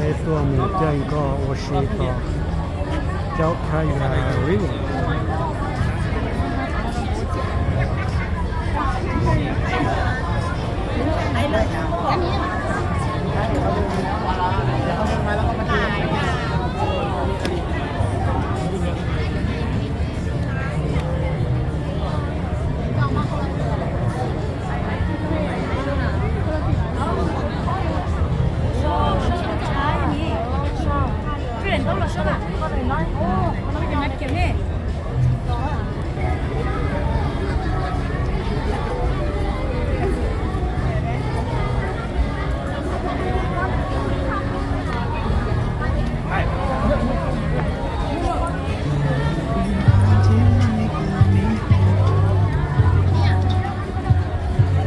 Peb tuaj mus caij nkoj ua si tom Chao Phraya River.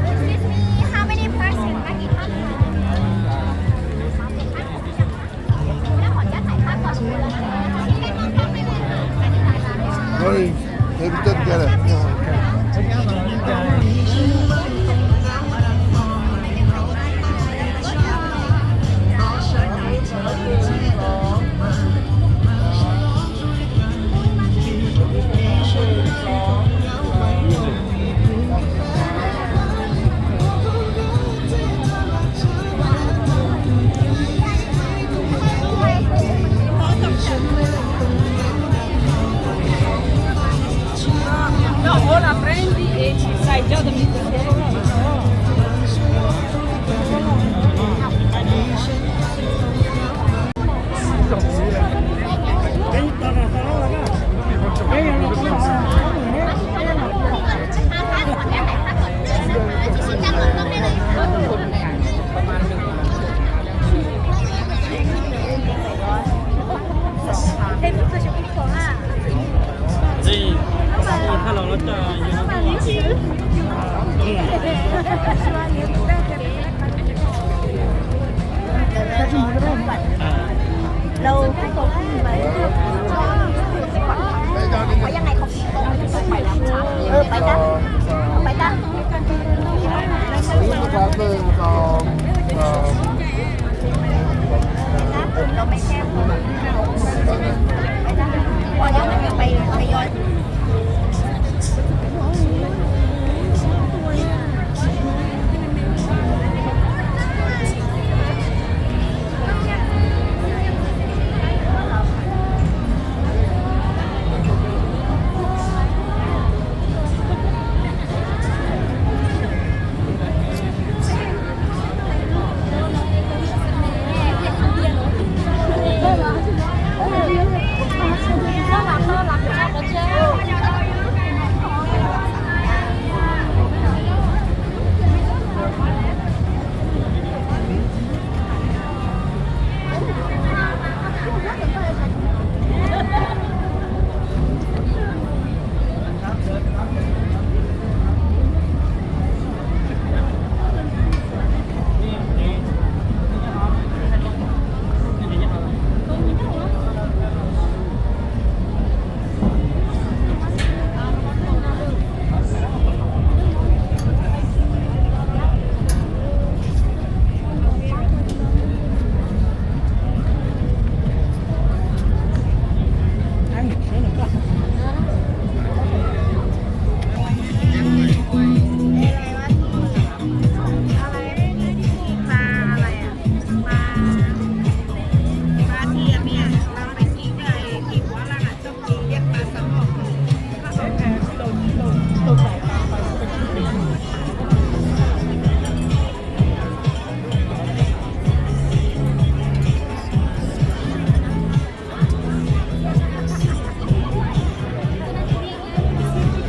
Excuse me, how many person? Sorry, they didn't get it. No, ora prendi e ci sai già da mi.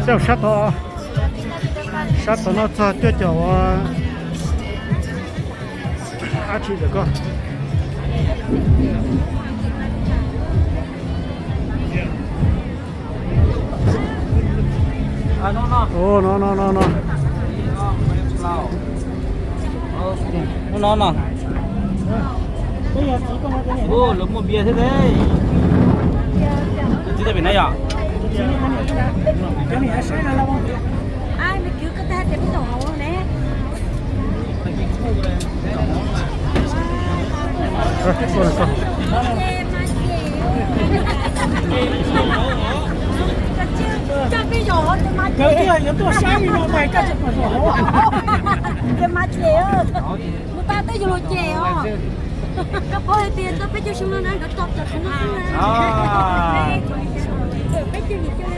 Xyaum sab tod, sab tod no txog cuaj caum ua dab tsi lawm koj? Ua no no no no. Hnub no no. Ua lawv muaj npias thiab ne. Txiv tau vim na yom? Kawg twb yog yuav tuaj saib li no mas koj tseem pom hauv. Ces mas ces, mus tau tej yus los ces os. Koj paub hais tias tau peb caug xyoo no na, nkawd tau cov qhov no xwb na. Peb caug yim caug.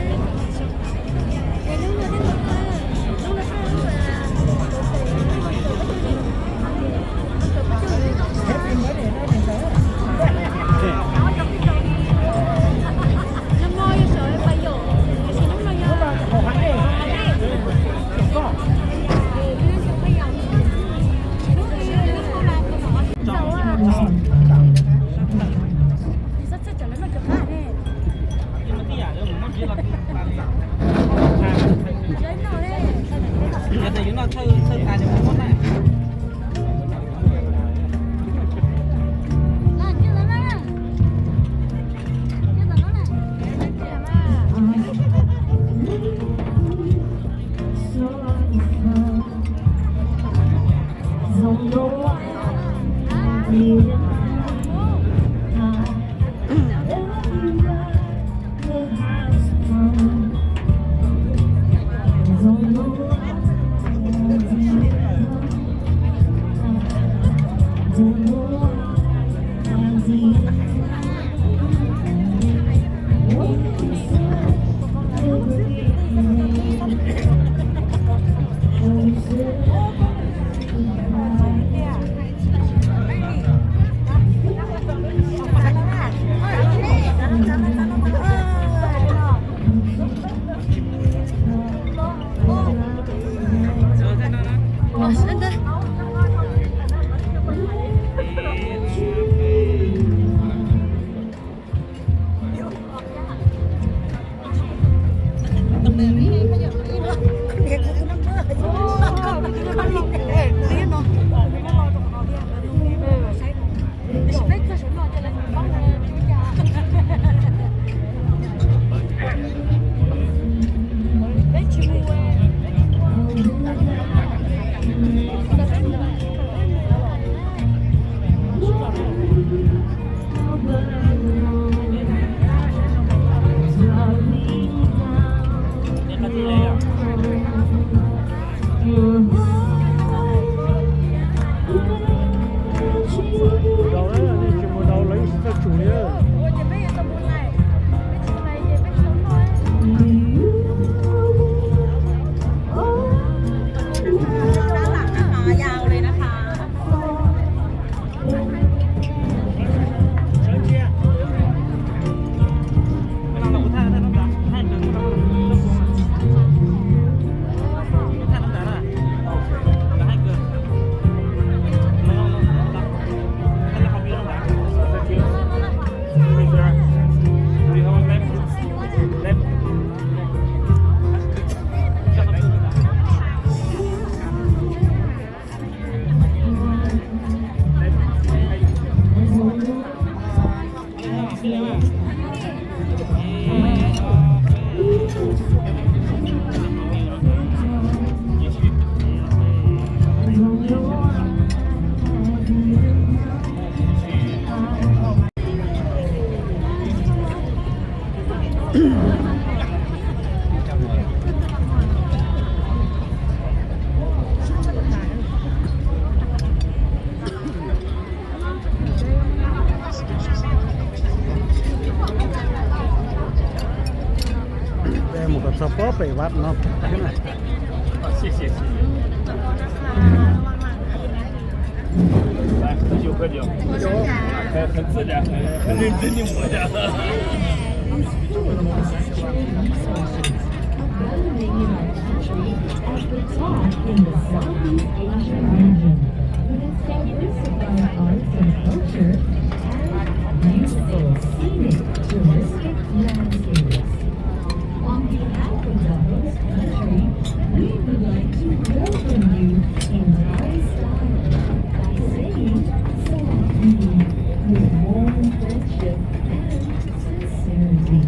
Mus kom txog pob pem vaj no. At the top in the Southeast Asian region, with its diversified arts and culture and beautiful scenic touristic landscapes. On behalf of the host country, we would like to welcome you in Thai style by saying "Sawasdee" with warm friendship and sincerity.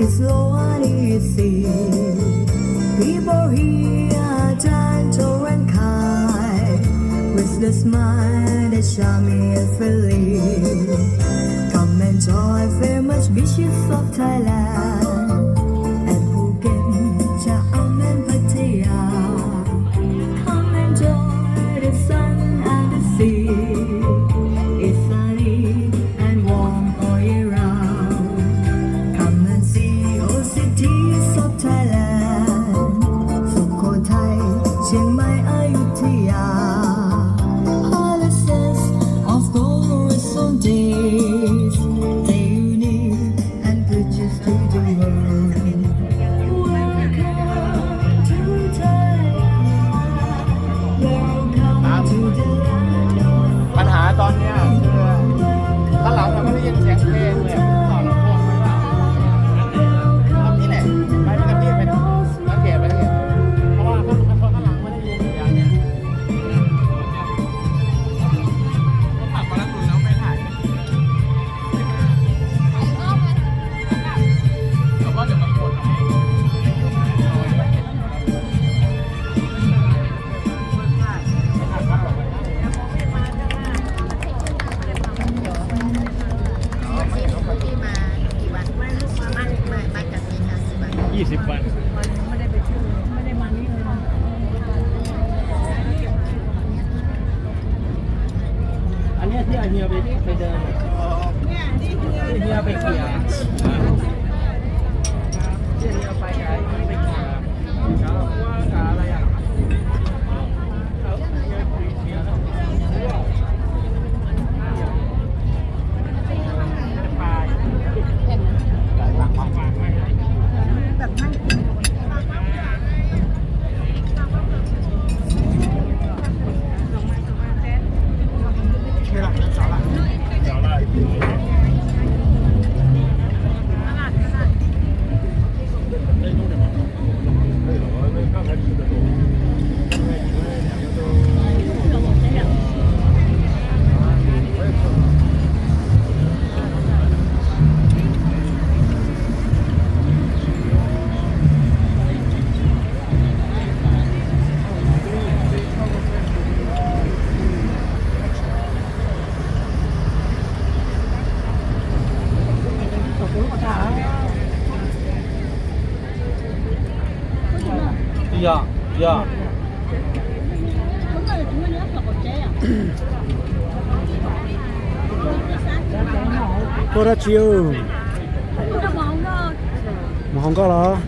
It's slow and easy. People here are gentle and kind. With the smile that shine me effortlessly. Come enjoy famous beaches of Thailand. And Phuket, Chaam and Pattaya. Come enjoy the sun and the sea. It's sunny and warm all year round. Come and see old cities of Thailand, Sukhothai, Chiang Mai, Ayutthaya, palaces of glorious old days, they unique and bridges to the world. Welcome to Thailand. Welcome to the land of ปัญหาตอนเนี้ยคือข้างหลังมันไม่ได้ยินเสียงเพลงเลย ต่อลำโพงไว้ว่าเอาที่ไหน ไปไม่กระตี้ไปสังเกตไปสังเกตเพราะว่าข้างหลังไม่ได้ยินเสียงเนี่ย เขาปรับปรับปรุงแล้วไม่ถ่าย ยี่สิบวัน อันนี้ที่เฮียไปไปเดินที่เฮียไปเขี่ยที่เฮียไปกับไอ้นี่ไปเขี่ย Yog, yog. Tuaj dab tsi? Mus hauv nkoj los?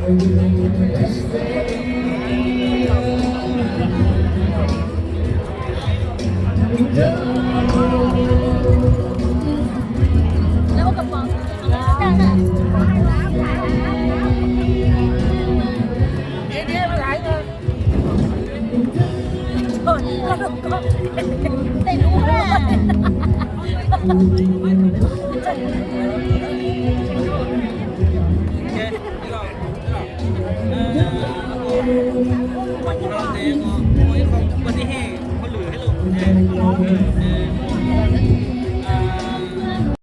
Tej lub